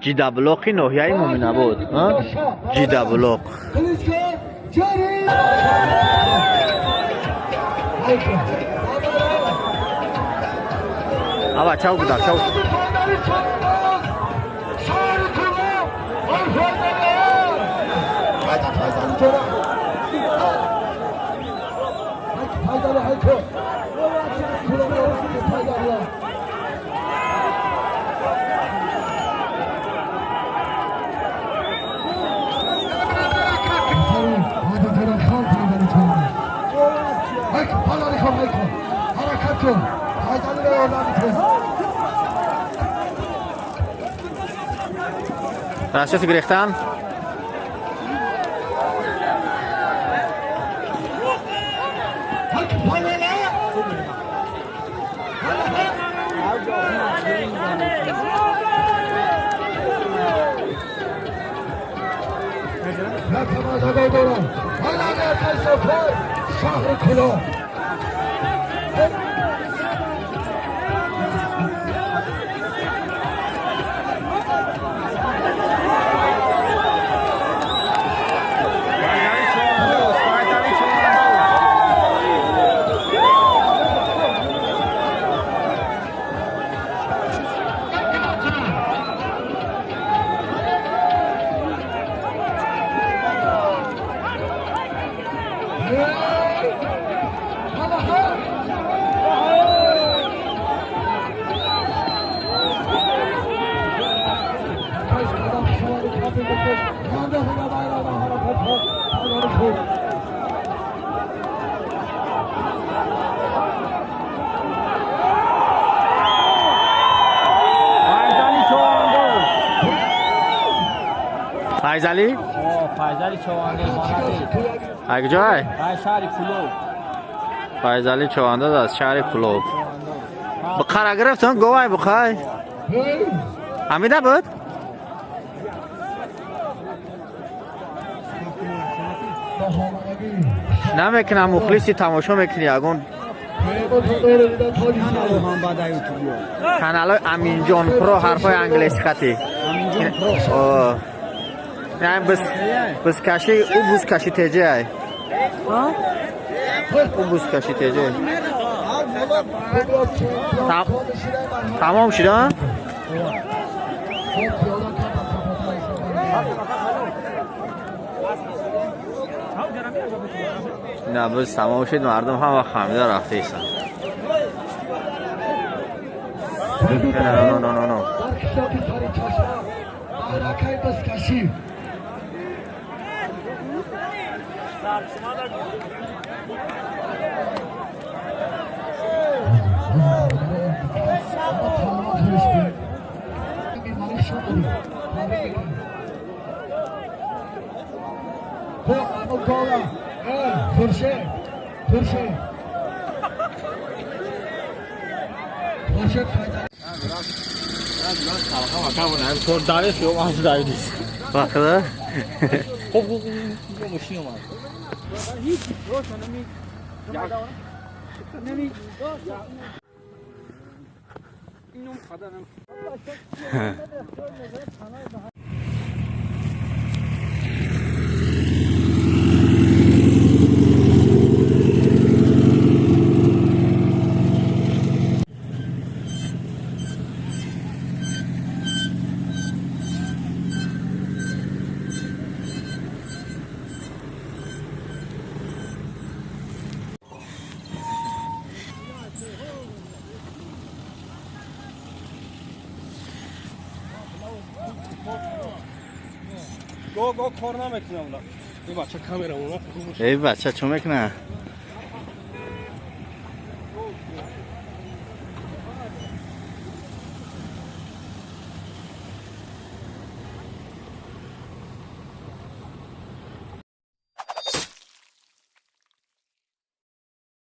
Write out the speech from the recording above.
Ҷидаблоқи ноҳияи Муъминобод. Ҷидаблоқ. Ава чав гудар, чав. Расчёти гирифтан. Файзали? Файзали Човандоз. Аз куҷое? Аз шаҳри Кулоб. Файзали Човандоз аз шаҳри Кулоб. Буқара гирифтон, говай буқай? Ҳамида буд? Намекунам, мухлиси тамошо мекунӣ ягон каналҳои Аминҷон Про, ҳарфҳои англиси хати. Бузкашӣ, ӯ бузкаши теҷе ай. Ӯ бузкаши теҷе. Тамом шуд, а? На, буз тамом шуд, мардум ҳама хамида рафта истанд. Не, не, не, не. Вақта? Го кор намекунам. Ин бача камера уна. Эй бача чӣ мекуна?